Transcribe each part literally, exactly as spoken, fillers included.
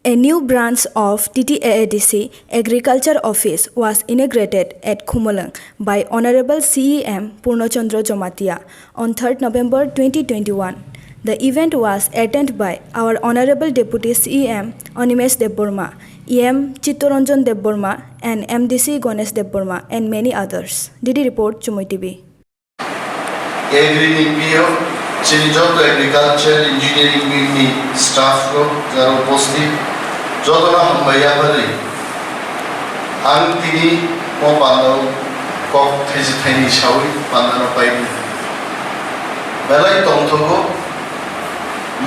A new branch of T T A A D C Agriculture Office was inaugurated at Khumulwng by Honorable C E M Purno Chandra Jamatia on third November twenty twenty-one. The event was attended by our Honorable Deputy C E M Animesh Debbarma, E M Chittaranjan Debbarma, and M D C Ganesh Debbarma, and many others. D D report, Chumui T V. Agri ni P O, chini joto agriculture engineering wing ni staff rok jara uposthit, joto no hambai yaphari. Ang tini mo panda o kok thaisa thaini sawi panda no paidi. Belai tongthogo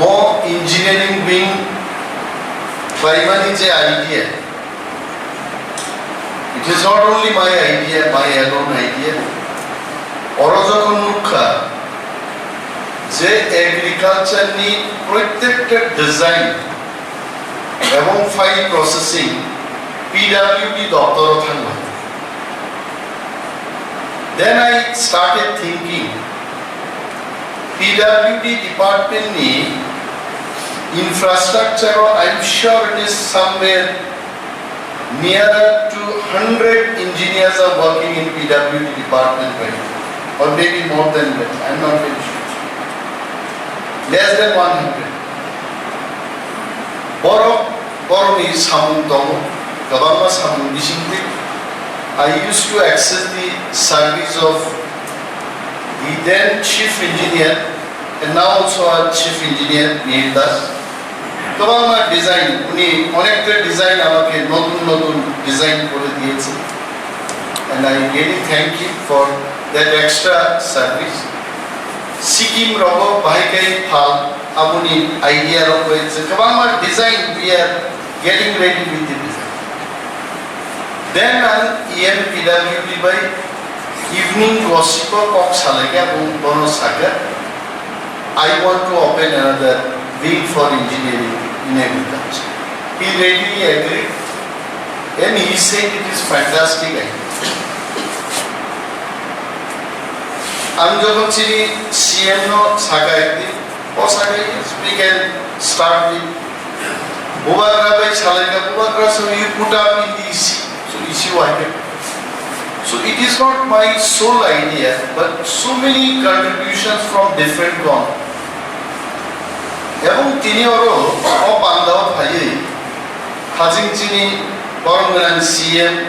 mo engineering wing khlaimani je idea, it is not only my idea, my alone idea. Oro jokhon nukha je agriculture ni protekta design ebong file processing P W D doptoro thangma. Then I started thinking, P W D department ni infrastructure, I am sure it is somewhere nearer to hundred engineers are working in P W D department right now, or maybe more than that, I am not very sure. Less than one hundred. Borok, borokni samung tongo, kwbangma samung bisingtwi. I used to access the service of the then chief engineer, and now also our chief engineer, Mihir Das. Kwbangma design, uni onekta design amake notun notun design kore diyechhe. And I really thank him for that extra service. Sikkim rogo bahai kai phal, aboni idea rok bai je kwbangma design we are getting ready with the design. Then ang E M P W D bai evening gossip o kok salaikha, bo bono sakha, "I want to open another wing for engineering in agriculture." He readily agreed and he said it is fantastic idea. Ang jokhon chini C M no sakha ekdin, o sakha, "Yes, we can start with." Bubagra bai salaikha, Bubagra, so you put up in the E C. So E C why not? So it is not my sole idea, but so many contributions from different corner. Ebong tini oro o panda o phaiwi hajing chini borom gwnang C M,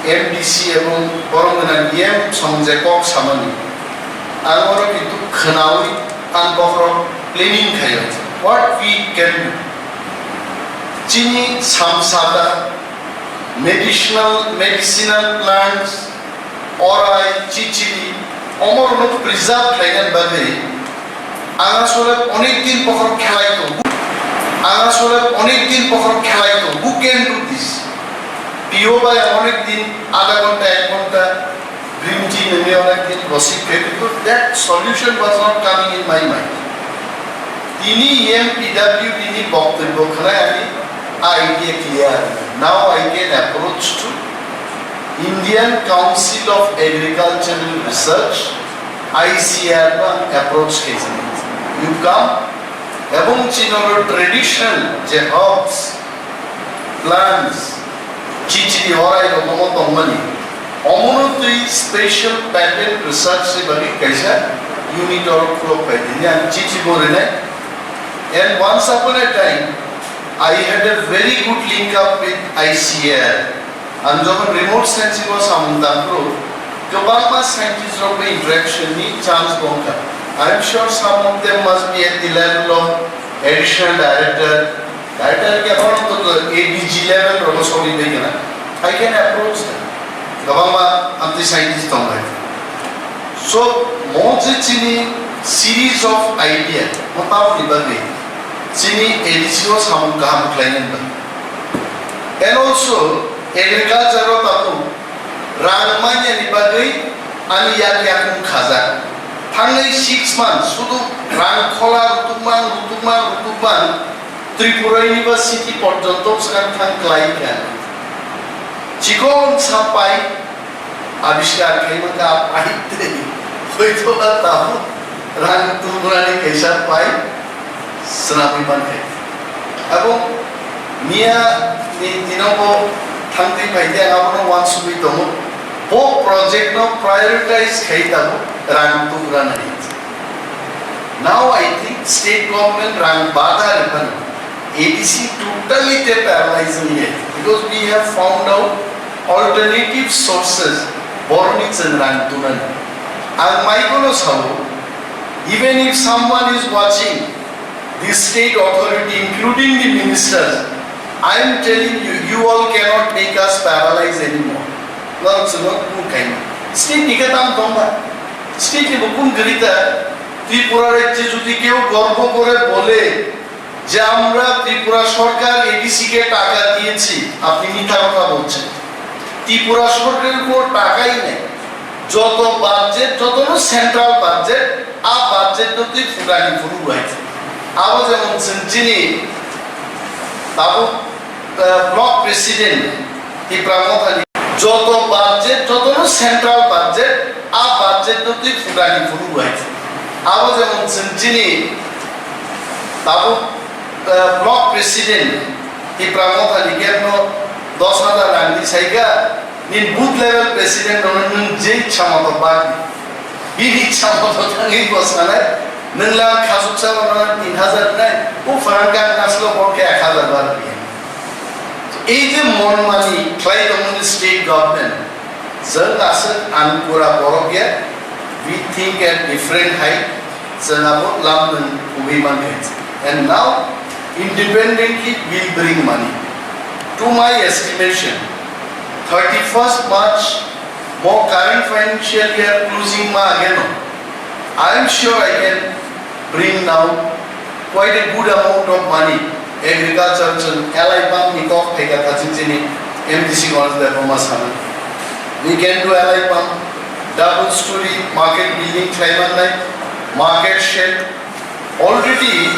M D C ebong borom gwnang E M song je kok samani, ang oro kintu khwnawi ang bokhorok planning khaio, what we can do. Chini samsata, medicinal, medicinal plants, orai, chichiri, omorokno preserve khlainani bagwi ang asole onek din bokhorok khelai tongo. Ang asole onek din bokhorok khelai tongo. Who can do this? P O bai onek din, adha ghonta, ek ghonta, green tea nungwi onek din gossip khe, because that solution was not coming in my mind. Tini M P W D ni boktobyo khwnai ani idea clear. Now I can approach to Indian Council of Agricultural Research, I C A R no ang approach khaisani. You come, ebong chini oro traditional je herbs, plants, chichiri, orai rok omo tongmani. Omono twi special patent research ni bagwi kaisa unit oro khulok pai di. Ang chichi bo rinai. And once upon a time, I had a very good link up with I C A R. Ang jokhon remote sensing o samung tangphuru, kwbangma scientist rok bai interaction ni chance bo wngkha. I am sure some of them must be at the level of additional director, director ke aphano to A D G level rogo sogwi bai gana. I can approach them. Kwbangma amtwi scientist tong bai. So, mo je chini series of idea, mo taboni bagwi chini A D C o samung kaham khlainani bagwi. And also, agriculture o tabuk rang manyani bagwi ani yak yakung khajak. Thangnai six months sudu rang khola rutukmang, rutukmang, rutukmang, Tripura University porjonto swkang thang klai kha. Chikon sa pai abiskar khaima kha pai tei hoito ba tabuk rang tubunani kaisa pai swnamwi mankha. Abo Miya ni dinogo thangtwi phaikhe ang abono uansugwi tongo. Bo project no prioritize khai tabuk rang tugra nai. Now I think state government rang bada rwphano A D C totally te paralyze wngnai, because we have found out alternative sources boroni chwng rang tunani. Ang maikono sao, even if someone is watching, the state authority, including the ministers, I am telling you, you all cannot make us paralyze anymore. Norok chwngno kung khaima. State ni khe tam tongma. State ni bo kung gri ta. Tripura rajye jodi keu gorbo kore bole je amra Tripura sorkar A D C ke taka diyeci, apni mitha kotha bolchen. Tripura sorkarer kono takai nei. Joto budget, jotono central budget, a budget no twi phutani phuru bai. Abo jemon chwng chini tabuk, eh, block president Tipra Mothani joto budget, jotono central budget, a budget no twi phutani phuru bai. Abo jemon chwng chini tabuk, eh, block president Tipra Mothani kemno dos hajar rang di saika, Nini booth level president no nwng je ichha moto bak di. Bini ichha moto thangwi bo sanai, nwng lang khasuksa no tin hajar nai, o phrang kang naslo bo khe ek hajar bar di. Ei je mon mani khlai tongmani state government, jeng aswk ang pura borok ya, we think at different height, jeng abo lam nwng kubui mankha. And now, independently will bring money. To my estimation, thirty-first March bo current financial year closing ma ageno, I am sure I can bring now quite a good amount of money. Agriculture chwng L I pump ni kok phaikha thaching chini M D C Ganesh Debbarma sana. We can do L I pump, double story market building khlaimanai, market shed. Already